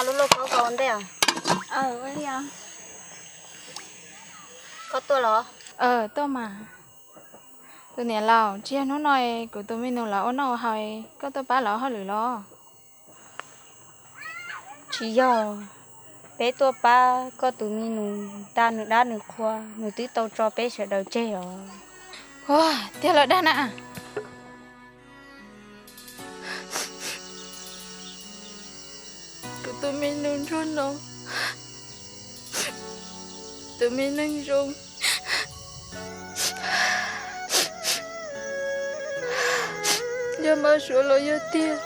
Lub lauj kaub koj ua ntej. Koj tuaj los? Tuaj mas. Tus niam laus, tsis yog hnub no kuv tus me nus los ua noj ua haus, koj tuaj pab lawv hauj lwm los? Tsis yog, peb tuaj pab koj tus me nus da nws dab nws qhua, nws twb tau tso peb sawv daws tseg os. Ua tiag lawm dag na. Kuv tus me nus nruab no, tus me neeg zoo, yog npau suav los yog tiag,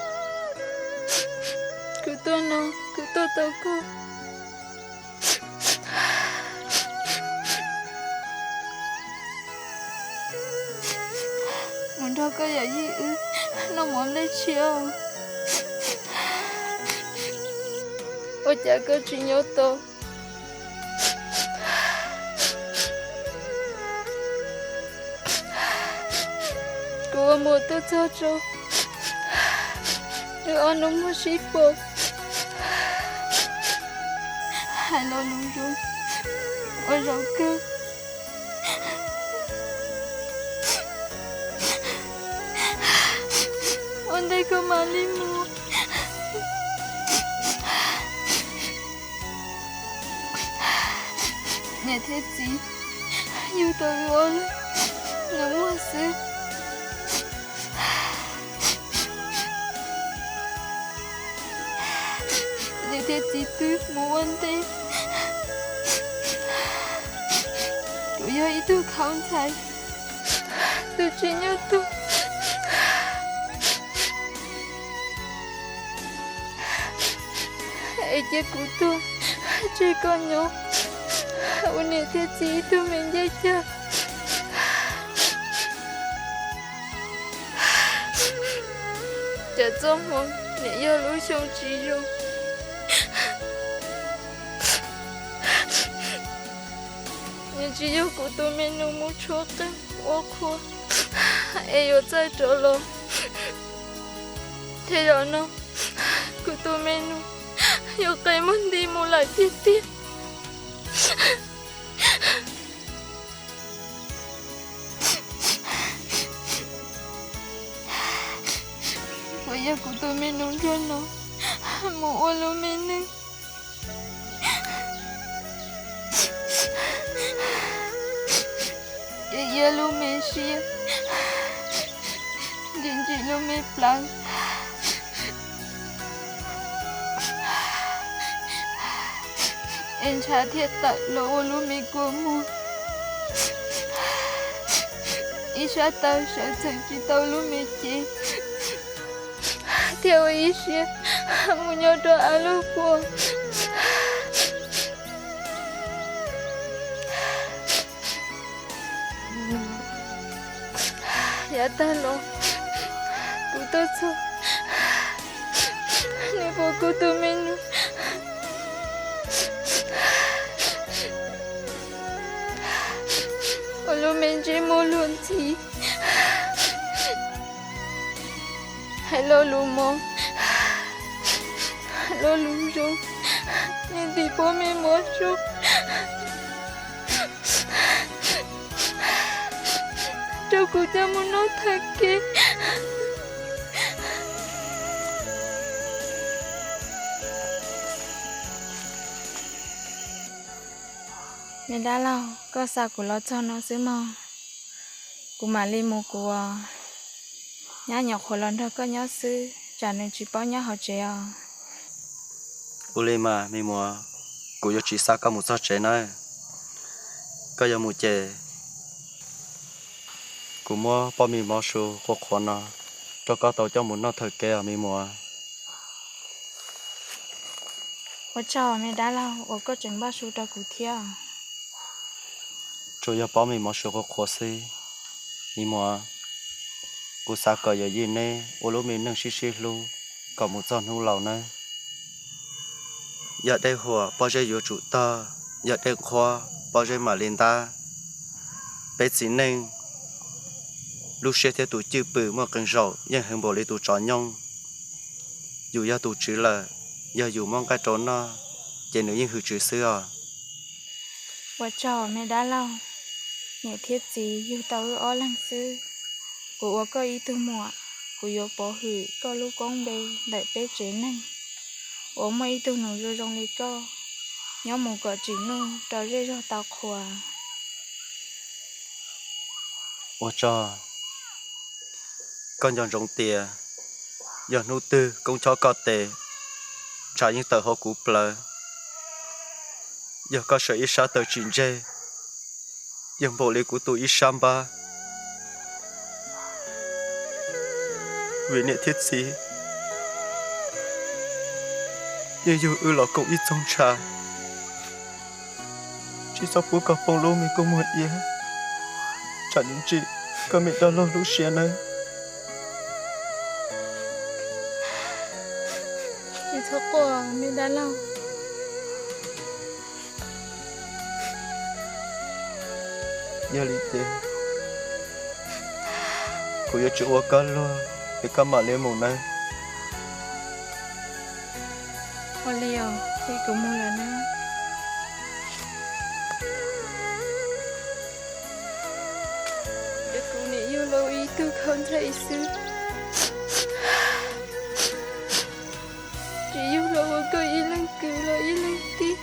kuv tuaj no kuv tuaj tos koj mus nrog koj yawm yij wb noj mov nplej tshiab. Ua cas koj tsis nyob tau? Kuv ua muam tuaj txog tso, wb ob nus muag sib pom. Hais lo lus zoo, ua zaum kawg. Ua ntej koj mam li mus. Niam thiab txiv yug tau wb ob leeg nus muag xwb. Niam thiab txiv twb mus ua ntej, kuv yog ib tug khaub ntxhais, tus tsis nyob tuaj, es cia kuv tuag tseg koj nyob ua niam thiab txiv ib tug me ncej cag. Cas txoj hmoov nim yog lub xyoo tsis zoo, nim tsis yog kuv tus me nus mus tshuab qeej ua qhua es yuav txawj rov los, thiab zaum no kuv tus me nus yuav qe muag nti mus lawm tiag tiag. Puas yog kuv tus me nus nruab no mus ua lub me neej es ia lub me siab, ntsim ntsim lub me plawv, es ntshav thiaj tawm los ua lub me kua muag, ib sab taw sawv txheem tsis tau lub me cev, thiaj ua ib siab mus nyob rau av lub puas. Yav tag los kuv tuaj txog, nws puas kuv tus me nus ua lub me ntsej muag luag ntxhi, hais lo lus mob, lo lus zoo, nws ntim pob me mov su rau kuv coj mus noj thawj kev. Me dab laug, koj xa kuv los txog no xwb mog, kuv mam li mus kuv os. Nyab nyuam qhuav los nrog koj nyob xwb, tsam nws tsis paub nyob hauv tsev os. Ua li mas me muam, kuv yuav tsis xa koj mus txog tsev nawb. Koj yuav mus ces kuv muab pob me mov su qhuav qhuav no rau koj tau coj mus noj thawj kev os me muam. Ua tsaug me dab laug uas koj tseem npaj su rau kuv thiab. Tsuas yog pob me mov su qhuav qhuav xwb. Me muam, kuv xav kom yawm yij neb ua lub me neej sib sib hlub kom mus txog hnub laus nawb. Yog dej huam pob zeb yuav tsum tog, yog dej qhuav pob zeb mam li ntab. Peb txiv neej lub siab thiab tus cwj pwm muaj qee zaum yeej heev npaum li tus tsov nyooj. Yus yog tus tswv lawm, yog yus muaj nqaij rau noj, ces nws yeej hwm tswv xwb os. Ua tsaug me dab laug, niam thiab txiv yug tau wb ob leeg xwb. Kuv ua koj ib tug muam, kuv yuav pov hwm koj lub koob npe ntawm peb tsev neeg uas muaj ib tug nus zoo zoo li koj nyob mus kom tsim nuj rau zej zog tau qhuas. Ua tsaug. Koj nco ntsoov tias yog hnub twg koob chob koj tes, ntshav yeej tawm hauv kuv plawv. Yog koj sawv ib sab taw tsis ntseg, yeej npaum li kuv tu ib sab npab. Vim niam thiab txiv yeej yug wb los koom ib txoog ntshav. Tsis txhob pub koj poob lub me kua muag iab, tsam nws tsim koj me dab laug lub siab nawb. Tsis txhob quaj me dab laug. Yog li ces kuv yuav tsis ua koj luag es koj mam li mus nawb. Ua li os, ces kuv mus lawm na. Ces kuv nim yug los ib tug khaub ncaws xwb, tsis yug los ua koj ib leeg kwv los ib leeg tij,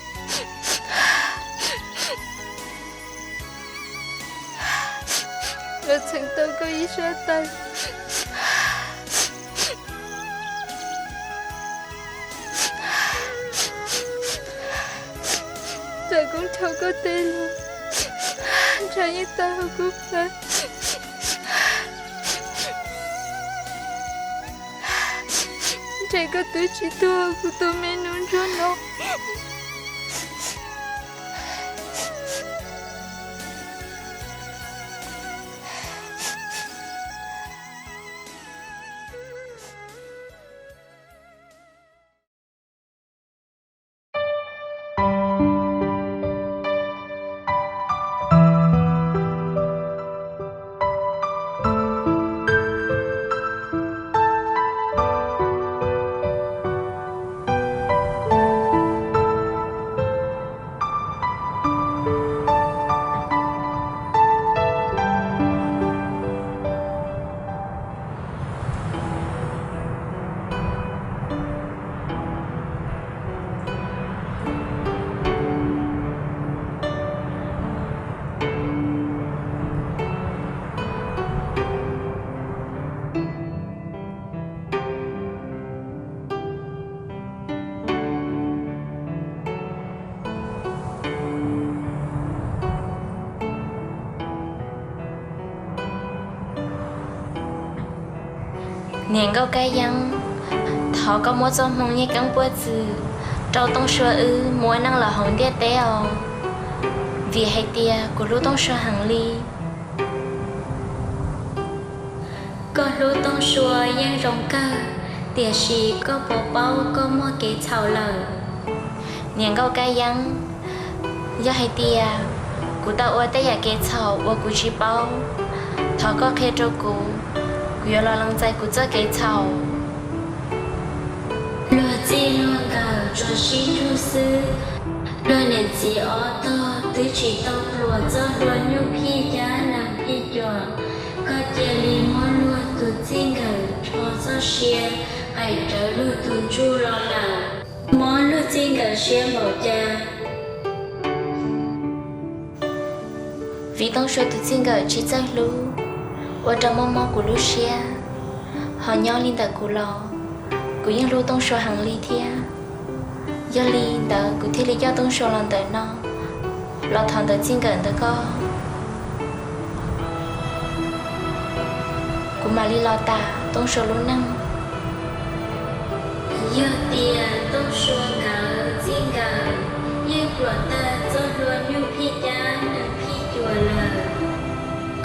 los txheem tau koj ib sab taw. Tsam koob chob koj tes los, ntshav yeej tawm hauv kuv plawv. Ntshe koj twb tsis tuag kuv tus me nus ntsuag no. Niam nkauj kab yeeb, thov koj muab txoj hmoo nyiaj keeb puab txwm rau Tooj Sua wb mus ua neej los hauv ntiaj teb os, vim hais tias kuv hlub Tooj Sua heev li. Koj hlub Tooj Sua yeej zoo kawg, tiam sis koj puas paub koj muaj kev txhaum lawm? Niam nkauj kab yeeb, yog hais tias kuv tau ua tej yam kev txhaum uas kuv tsis paub, thov koj qhia rau kuv, kuv yuav los lees txais kuv txoj kev txhaum. Luag txij luag nkawm tsuas sib ntsuag xwb, luag niam txiv ob tog twb tsis tau pluas txoj hlua nyuj phij cab nees phij cuam, koj cia li muab luag tus txij nkawm rho txoj sia qaim rawv luag tus ntsuj los lawm, mob luag txij nkawm siab npaum cas. Vim Tooj Sua tus txij nkawm tsis txawj hlub, ua rau mob mob kuv lub siab. Ho nyob li ntawm kuv los, kuv yeej hlub Tooj Sua heev li thiab. Yog li ntawd kuv thiaj li coj Tooj Sua los ntawm no, los thov ntawm txij nkawm ntawm koj, kuv mam li los tas Tooj Sua lub neej. Yog tias Tooj Sua nkawd txij nkawm yeej pluas tag txoj hlua nyuj phij cab nees phij cuam lawm,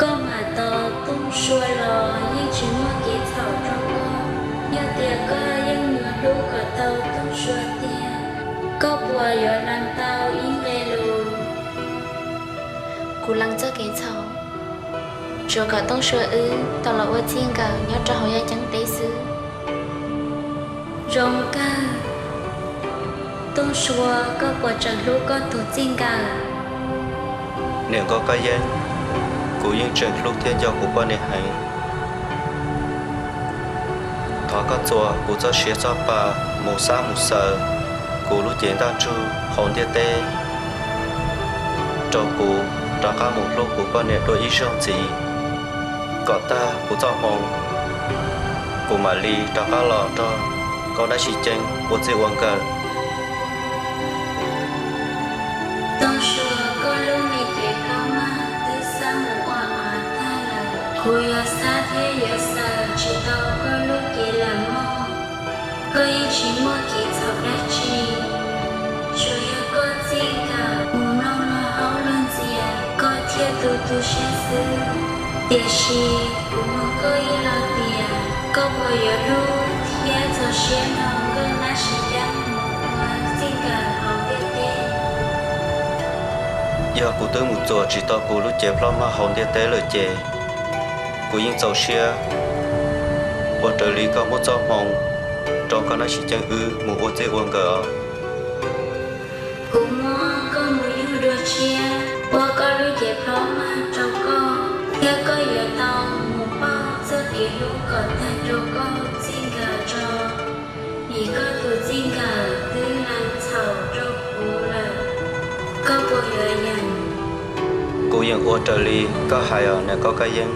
koj mam tos Tooj Sua los yeej tsis muaj kev txhaum rau koj. Yog tias koj yeej yuav hlub kom tau Tooj Sua tiag, koj puas yuav lees tau ib nqe lus? Kuv lees txoj kev txhaum, tsuas kom Tooj Sua wb tau los ua txij nkawm nyob rau hauv yaj ceeb teb xwb. Zoo kawg. Tooj Sua, koj puas tseem hlub koj tus txij nkawm? Niam Nkauj Kab Yeeb, kuv yeej tseem hlub thiab nco kuv poj niam heev. Thov koj txuas kuv txoj sia txoj pa mus xab mus xaws kuv lub cev ntaj ntsug hauv ntiaj teb rau kuv rov qab mus hlub kuv poj niam dua ib zaug ntxiv, kom tag kuv txoj hmoo, kuv mam li rov qab los nrog Nkauj Nab Sis Ceeb ua txij ua nkawm. Tooj Sua, koj lub me cev plaub maj twb xab mus ua av tag lawm. Kuv yuav xab thiab yuav xaws tsis tau koj lub cev lawm mog. Koj yeej tsis muaj kev txhaum dab tsi, tsuas yog koj txij nkawm mus mloog luag haub luag ntxias, koj thiaj tu tu siab xwb. Tiam sis kuv nug koj ib lo tias, koj puas yuav hlub thiab txaus siab nrog Nkauj Nab Sis Ceeb mus ua txij nkawm hauv ntiaj teb? Yog kuv twb mus txuas tsis tau kuv lub cev plaub maj hauv ntiaj teb lawm ces kuv yeej txaus siab ua raws li koj muab txoj hmoo rau Nkauj Nab Sis Ceeb wb mus ua txij ua nkawm os. Kuv muab koj mus yug dua tshiab, ua koj lub cev plaub maj rau koj, thiab koj yuav tau mus pauj txoj kev hlub kom tag rau koj txij nkawm tso, vim koj tus txij nkawm twb lees txhaum rau kuv lawm. Koj puas yuav yeem? Kuv yeem ua raws li koj hais os niam Nkauj Kab Yeeb.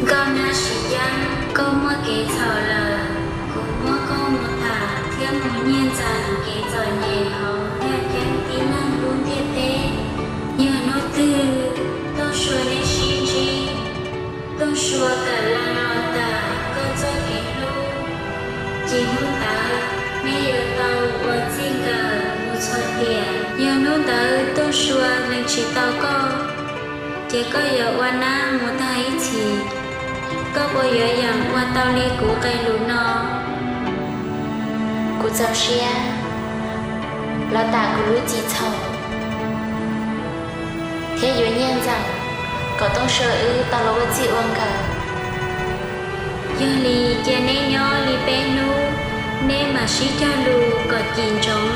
Nkauj Nab Sis Ceeb, koj muaj kev txhaum lawm. Kuv muab koj mus tham thiab mus nyiag ntxeem kev txom nyem hauv Yaj Ceeb tib neeg lub ntiaj teb. Yog hnub twg Tooj Sua neb sib ntsib, Tooj Sua tawm los tas koj txoj kev hlub, ces hnub ntawd neb yuav tau ua txij nkawm mus txhua tiam. Yog hnub ntawd Tooj Sua lees tsis tau koj, ces koj yuav ua nab mus tag ib txhis. Koj puas yuav yeem ua tau li kuv qee lus no? Kuv txaus siab los tam kuv lub txim txhaum, thiab yuav nyiag ntxeem kom Tooj Sua wb tau los ua txij ua nkawm. Yog li cia neb nyob li peb hnub, neb mam sib cog lus kom cim ntsoov,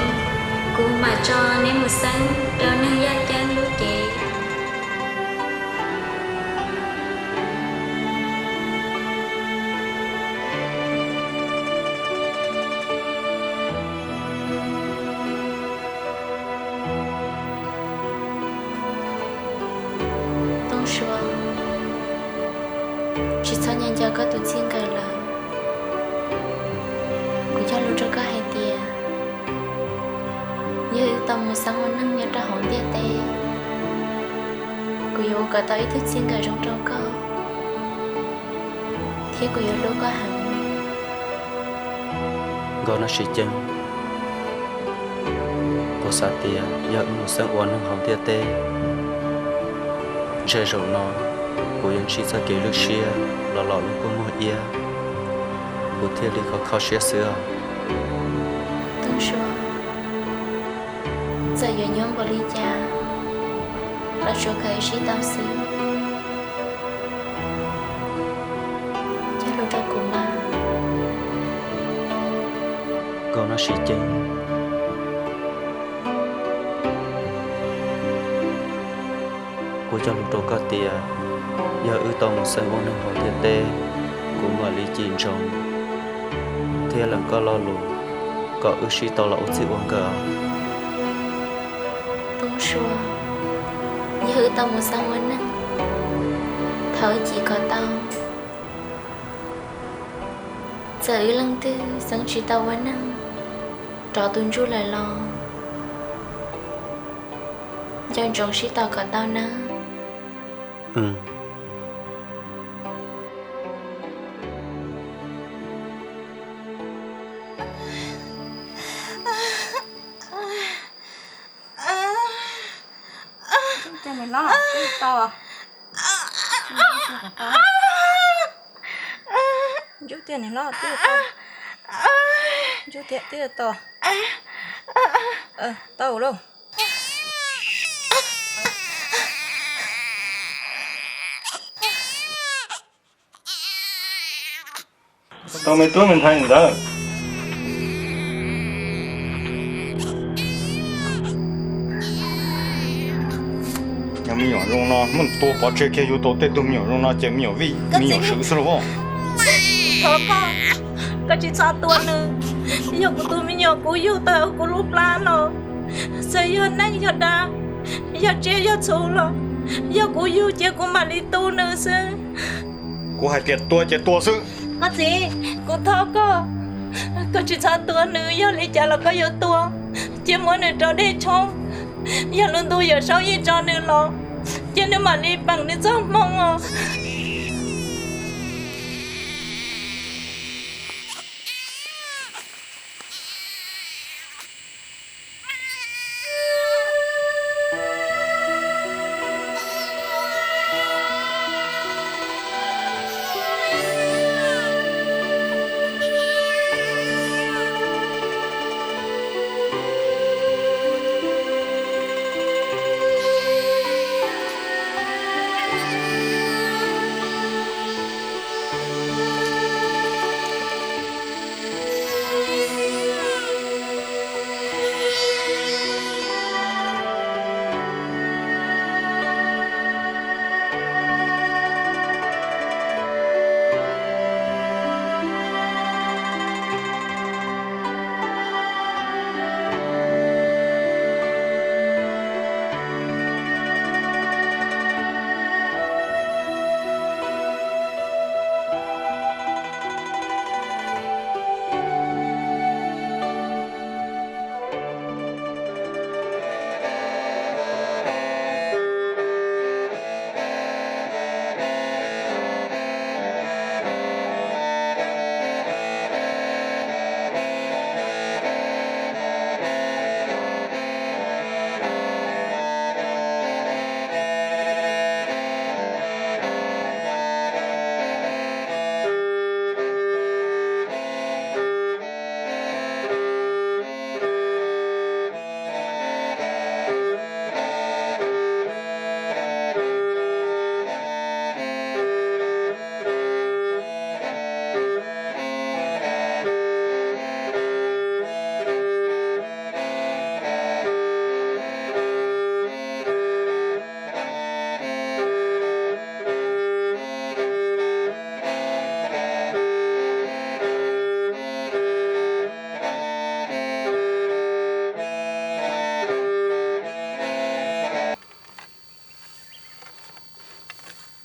kuv mam tso neb mus xeeb rau neeg Yaj Ceeb lub cev. Tooj Sua, tsis txhob nco nco koj tus txij nkawm lawm. Kuv cog lus rau koj hais tias, yog wb tau mus xeeb ua neeg nyob rau hauv ntiaj teb, kuv yuav ua kom tau ib tug txij nkawm zoo rau koj, thiab kuv yuav hlub koj heev. Nkauj Nab Sis Ceeb, kuv xav tias yog wb mus xeeb ua neeg hauv ntiaj teb, ntshe zaum no kuv yuav ntsib txoj kev lwj siab los lom lub kua muag iab, kuv thiaj li kho kho siab xwb os. Tooj Sua, txawm yuav nyuaj npaum li cas los tsuav kom wb sib tau xwb. Cog lus rau kuv mas. Nkauj Nab Sis Ceeb, kuv cog lus rau koj tias, yog wb tau mus xeeb ua neeg hauv ntiaj teb, kuv mam li cim ntsoov thiab lees koj lo lus kom wb sib tau los ua txij ua nkawm. Tooj Sua, yog wb tau mus xeeb ua neeg, thov wb cim kom tau. Txawm wb leej twg xeeb tsis tau ua neeg rov tus ntsuj lawm los nco ntsoov sib tau kom tau nawb. Ntsuj tiag niam hlob, twb tau. Ntsuj tiag niam hlob, twb tau. Ntsuj tiag twb tau. Tau lauj. Tau me tub me ntxhais ntawd. Me nyuam zoo no muab tua pov tseg kiag, yug tau tej tug me nyuam zoo no ces me nyuam vij me nyuam swm xwb los as. Thov koj, koj tsis txhob tua nws. Yog kuv tus me nyuam kuv yug tau kuv lub plab no, txawm yog neeg yog dab, yog tsiaj yog txhu los, yog kuv yug ces kuv mam li tu nws xwb. Kuv hais tias tua ces tua xwb. Koj txiv, kuv thov koj, koj tsis txhob tua nws. Yog li cas los koj yuav tua ces muab nws rau dej tshoob. Yog lub ntuj yuav saub yij tso nws los ces nws mam li peem nws txoj hmoo os.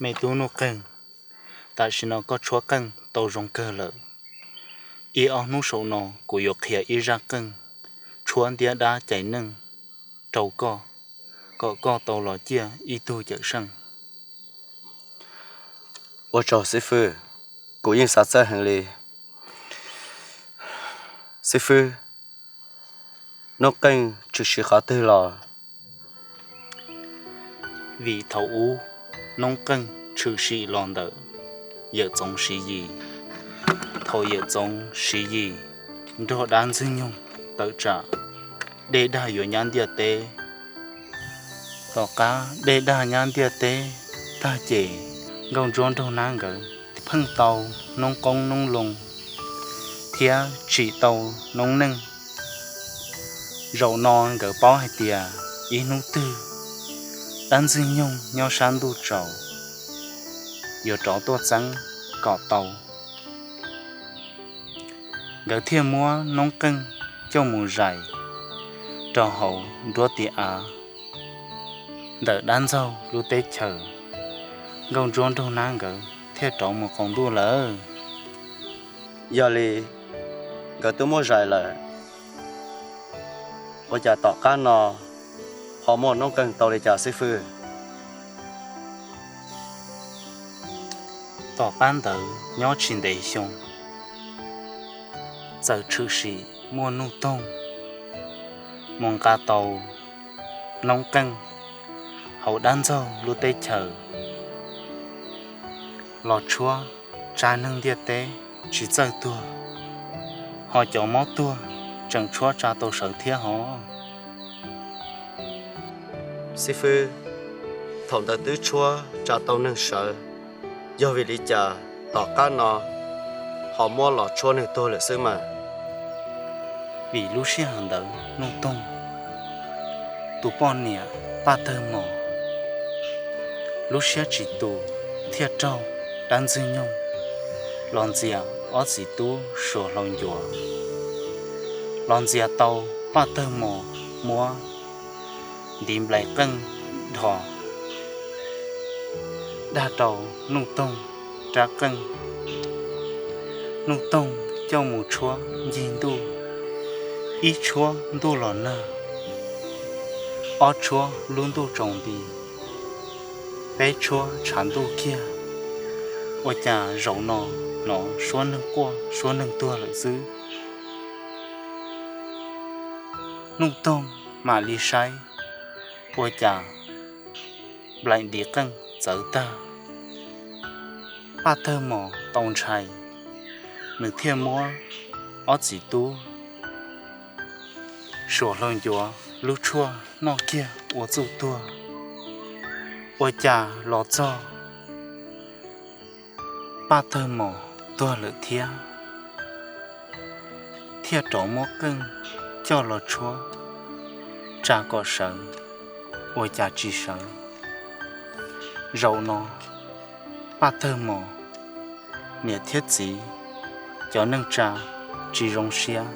Me tub Nuj Qeej, tam sim no koj tshuab qeej tau zoo kawg lawm. Ib ob hnub saum no kuv yuav qhia ib zaj qeej tshuab ntiab dab caiv neeg rau koj, kom koj tau los ciaj ib tug cawm seej. Ua tsaug xib fwb, kuv yeej xav txawj heev li. Xib fwb, noob qeej tshwm sim qhov twg los? Vim thaum ub noob qeej tshwm sim los ntawm yawm txoov Siv Yis. Thaum yawm txoov Siv Yis nrog dab ntxwg nyoog tawm tsam dej dag yuav nyab ntiaj teb, tom qab dej dag nyab ntiaj teb tag ces nkauj ntsuab nraug nab nkawd pheej tau noob qoob noob loo thiab tsim tau noob neej. Zaum no nkawd paub hais tias ib hnub twg dab ntxwg nyoog nyob sab ntuj tsaus yuav rov tuaj txeeb kom tau. Nkawd thiaj muab noob qeej coj mus zais rau hauv nruab tiv av ntawm dab ntxaug lub teb chaws. Nkauj ntsuab nraug nab nkawd thiaj rov mus qaum ntuj lawm. Yog li nkawd twb muab zais lawm, ua cas tom qab no ho muaj noob qeej tau li cas xib fwb? Tom qab ntawd nyob tsis ntev xyoo, txawm tshwm sim muaj nuj toog mus nqa tau noob qeej hauv dab ntxaug lub teb chaws los tshuab tsa neeg ntiaj teb tsis txawj tuag, ho cov mob tuag tseem tshuab tsa tau sawv thiab hos. Xib fwb, thaum ntawd twb tshuab tsa tau neeg sawv, yog vim li cas tom qab no ho muab los tshuab neeg tuag lawm xwb mas? Vim lub sij hawm ntawd nuj toog tus poj niam paj tawg mos lub siab tsis tus thiaj raug dab ntxwg nyoog los ntxias ob txiv tub suav hlau ncuav, los ntxias tau Paj Tawg Mos muab ntiv nplais qeej dhos dag rau Nuj Toog rab qeej. Nuj Toog coj mus tshuab ncig ntuj, ib tshuab ntuj los nag, ob tshuab lub ntuj tsaus nti, peb tshuab tshav ntuj kiag. Ua cas zaum no hnov suab neeg quaj suab neeg tuag lawm xwb. Nuj Toog mam li saib, ua cas nplaim ntiv qeej txawv tag. Paj Tawg Mos tau ntshai, nws thiaj muab ob txiv tub suav hlau ncuav lub tshuaj noj kiag ua txuj tuag, ua cas los txog Paj Tawg Mos tuag lawm thiab. Thiaj rov muab qeej coj los tshuab tsa kom sawv, ua cas tsis sawv. Zaum no Paj Tawg Mos niam thiab txiv cov neej tsa tsis zoo siab,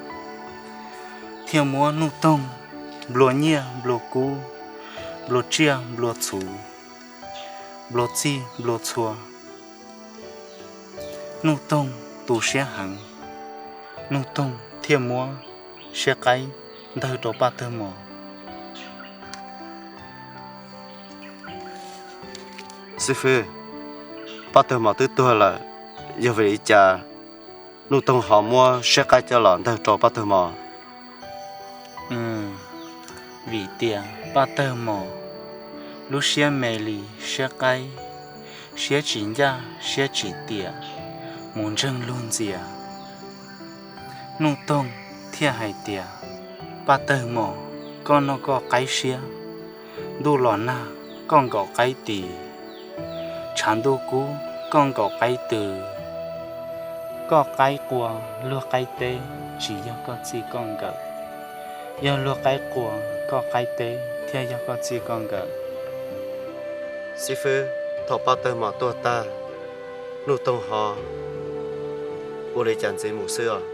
thiaj muab Nuj Toog nplua nyiaj nplua kub, nplua tsiaj nplua txhuv, nplua txij nplua txhua. Nuj Toog tu siab heev, Nuj Toog thiaj muab siab qaib ntawg rau Paj Tawg Mos. Xib fwb, Paj Tawg Mos twb tuag lawm, yog vim li cas Nuj Toog ho muab siab qaib coj los ntawg rau Paj Tawg Mos? Vim tias Paj Tawg Mos lub siab me li siab qaib, siab tsis ncaj siab tsis tiam, mus ntseeg luag ntxias. Nuj Toog thiaj hais tias, Paj Tawg Mos, koj noj koj qaib siab, ntuj los nag koj nkaum qaib tis, tshav ntuj kub koj nkaum qaib tws. Koj qaib qua luag qaib teb tsis yog koj txij koj nkawm, yog luag qaib qua koj qaib teb thiaj yog koj txij koj nkawm. Xib fwb, thaum Paj Tawg Mos tuag tag, Nuj Toog ho ua li cas ntxiv mus xwb os?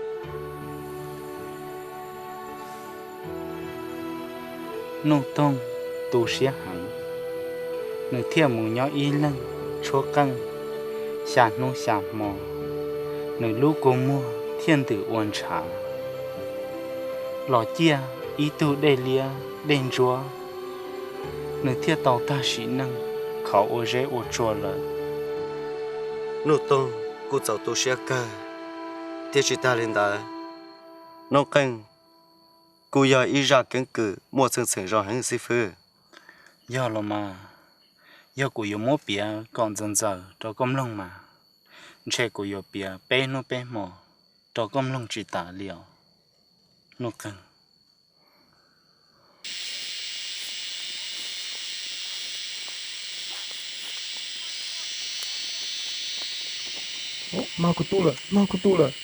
Nuj Toog tu siab heev, nws thiaj mus nyob ib leeg tshuab qeej xya hnub xya hmo, nws lub kua muag thiaj ntws ua ntshav, los ciaj ib tug dej liab dej ntsuab, nws thiaj tau tag sim neej khov ua zeb ua tsua lawm. Nuj Toog kuj txaus tu siab kawg, thiab tsis tag li ntawd, noob qeej kuj yog ib zaj keeb kwm muaj txheej txheem zoo heev xib fwb. Yog los mas, yog kuv yuav muab piav kom ntxaws ntxaws rau koj mloog mas, ntshe kuv yuav piav peb hnub peb hmo rau koj mloog tsis tas li os, Nuj Qeeg. Mag kuv tus lawm, mag kuv tus lawm.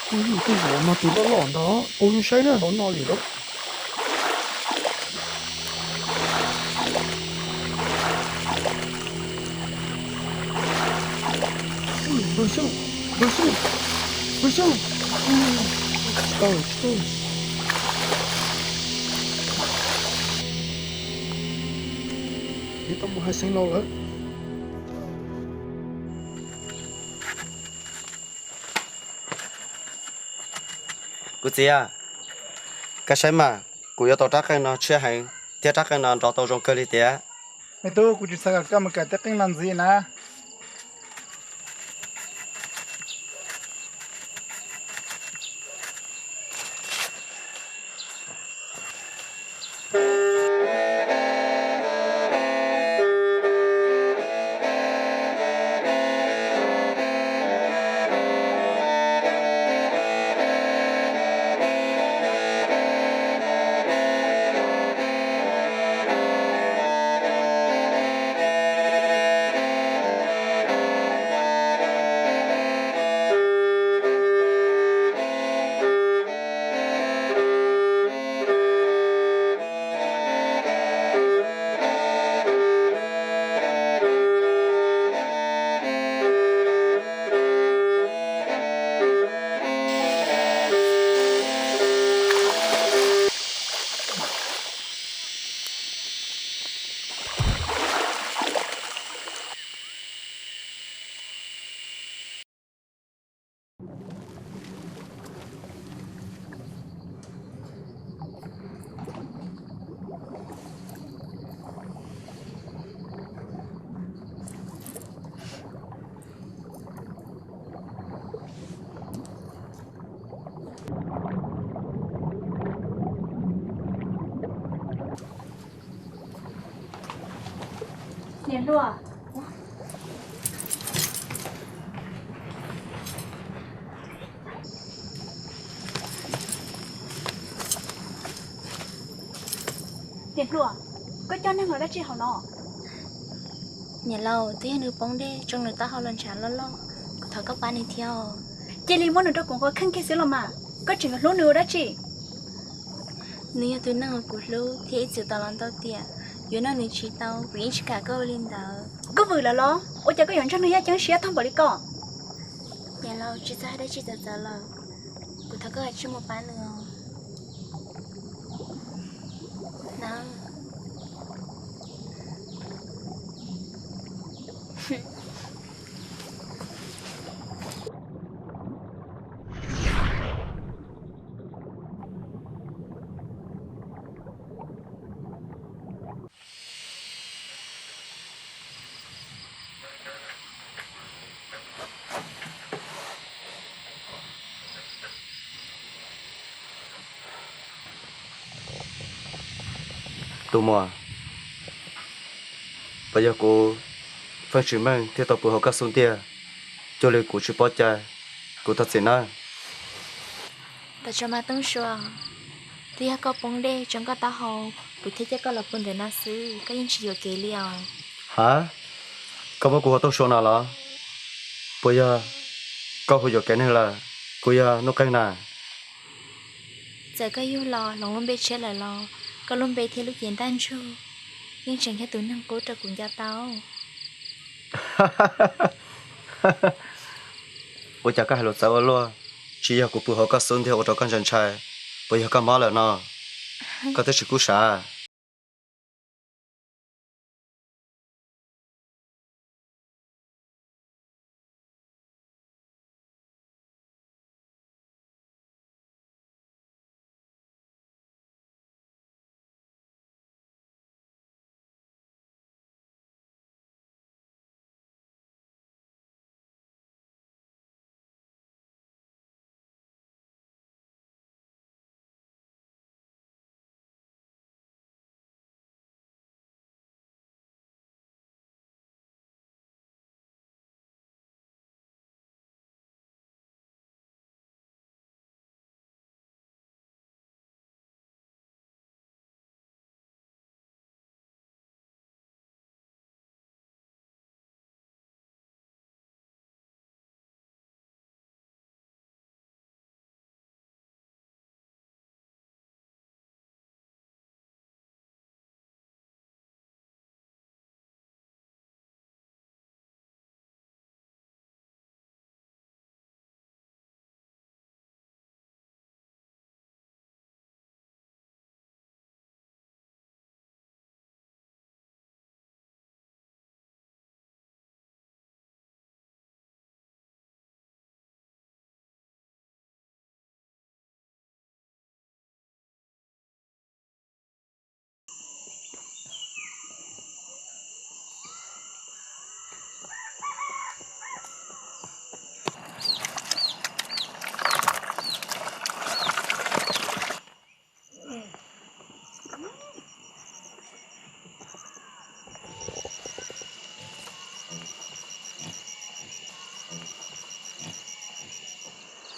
Tus vov mas tus loj loj ntag, tus zoo saib na, hauv no li lawm. Npawg Xyooj, npawg Xyooj, npawg Xyooj. Tsis tau, tsis tau. Yuav tau mus hais xeev laus lawm. Kuv txiv, koj saib mas, kuv yuav tau rab qeej no tshiab heev thiab rab qeej no nrov tau zoo kawg li tiag. Me tub, kuv tsis xav kom koj mus kawm tej qeej no ntxiv na. Hluas. Tias Hluas, koj coj neeg los dab tsi hauv no? Niam laus, twb yog nws poob dej tsoo nws taub hau los ntshav loj loj, kuv thov koj pab nws thiab os. Cia li muab nws rau kuv nqua kheej kiag xwb los mas, koj tseem hlub nws ua dab tsi? Nws yog tus neeg uas kuv hlub thiab ib txwm tos los ntau tiam, yuav noj nws tsis tau, kuv yeej tsis kam koj ua li ntawd. Koj vwm lawm los? Ua cas koj yuav nrog nws yaj ceeb siab tag npaum li ko? Niam laus, tsis txhob hais dab tsi txawv txawv lawm, kuv thov koj kav tsij mus pab nws os. Na. Tus muam, puas yog kuv feej tsis meej thiaj tau pw hauv koj xub ntiag, cuag li kuv tsis paub cai, kuv thov txim nawb. Tos tso mas Tooj Sua, twb yog koj poob dej tsoo koj taub hau, kuv thiaj coj koj los pw ntawm no xwb, koj yeej tsis yuam kev li os. Ha, koj muab kuv hu Tooj Sua no los? Puas yog koj hu yuam kev neeg lawm? Kuv yog Nuj Qeej na. Txawm koj yug los hloov lub npe tshiab lawm los koj lub npe thiab lub cev ntaj ntsug yeej tseem yog tus neeg qub rau kuv nco tau. Ua cas koj hais lus txawv ua luaj, tsis yog kuv pw hauv koj xub ntiag ua rau koj ntshai ntshai, puas yog koj mob lawm no? Koj twb tsis kub sav.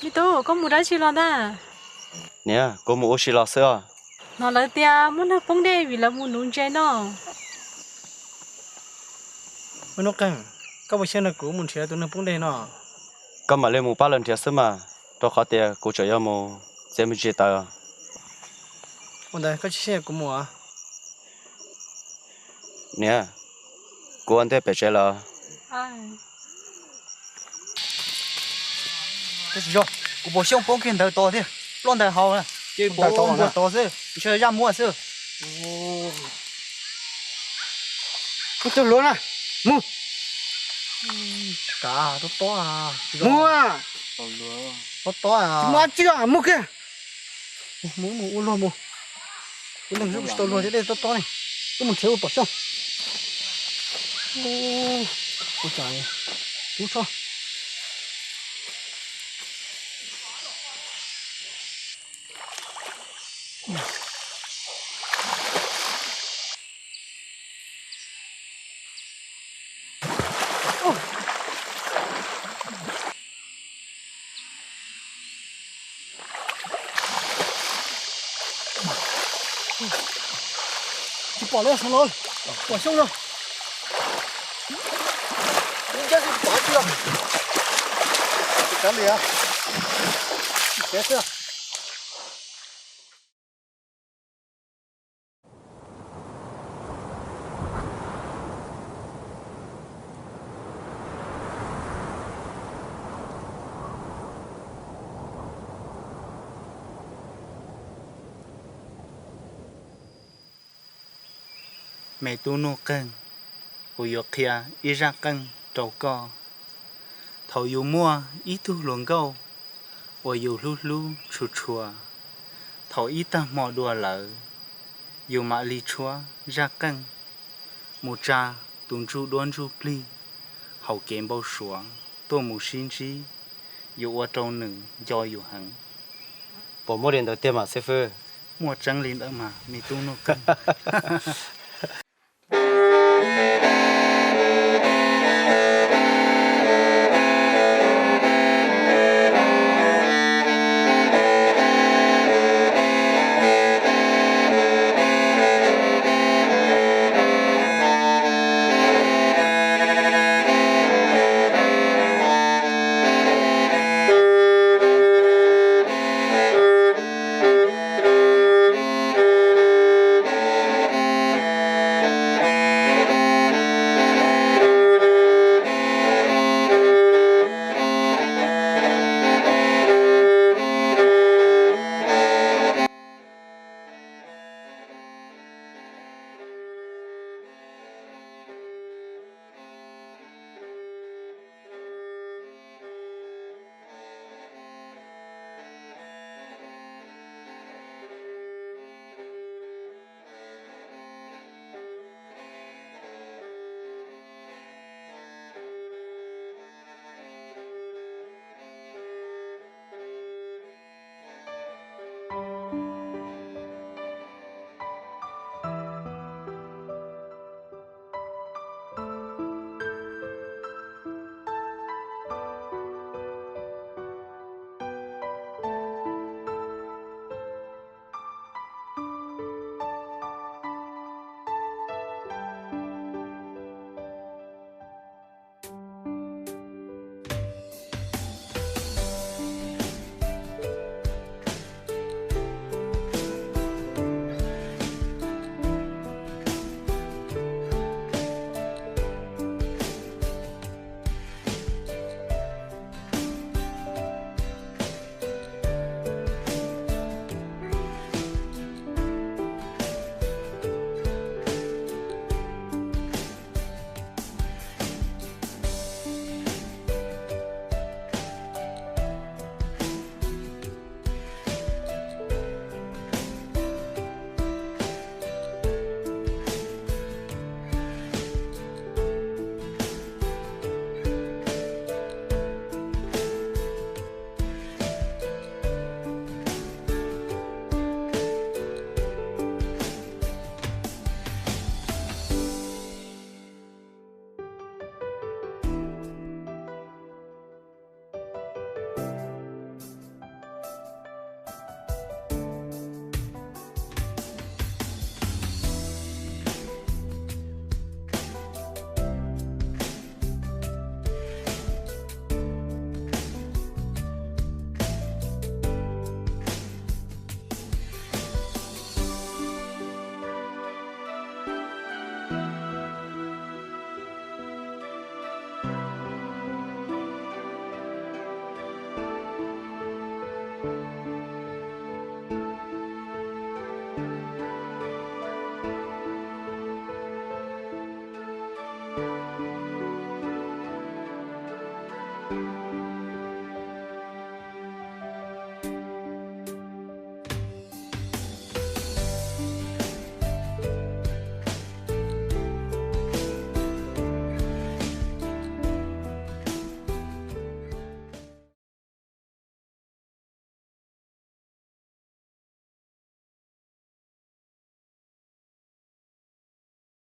Me tub, koj mus dab tsi los ntag? Niam, kuv mus ua si los xwb os. Hnov lawv tias muaj neeg poob dej vim lawv mus nuv ntses no. Nuj Qeej, koj puas xyeej nrog kuv mus nrhiav tus neeg poob dej no? Koj mam li mus pab lawv nrhiav xwb mas, rau qhov tias kuv tseem yuav mus txiav me ntsis tawv. Ua ntawd koj tsis xyeej kuv mus. Niam, kuv ua ntej pem tsev lawm. Tab sis yog kuv puas xyeej poob kiag ntawd tod thiab, ploj ntawd hauv, ces poob ntawd tod xwb, ntshe zaj muab xwb. Ub, cog luag na, mus. Kav tob tob, mus, tob tob, mus tsis muaj dab tsi, mus kiag. Mus mus ua luag mus. Kuv neeg tsis tau luag thiab dej tob tob ne. Wb mus nrhiav ua tom xyoob. Ua cas tub tso. Tsis pom lawm Xeev Laus, pom xyoob no. Tsis kav li, tsis tsev xwb. Me tub Nuj Qeeg, kuv yuav qhia ib zaj qeej rau koj. Thaum yus muaj ib tug hluas nkauj uas yus hlub hlub tshua tshua, thaum ib tag hmo dua lawm, yus mam li tshuab zaj qeej mus tsa tus ntsuj duab ntsuj plig hauv kev npau suav tuaj mus sib ntsib, yuav ua rau nws nco yus heev. Puas muaj li ntawd tiag mas xib fwb? Muaj tseeb li ntawd mas me tub Nuj Qeeg.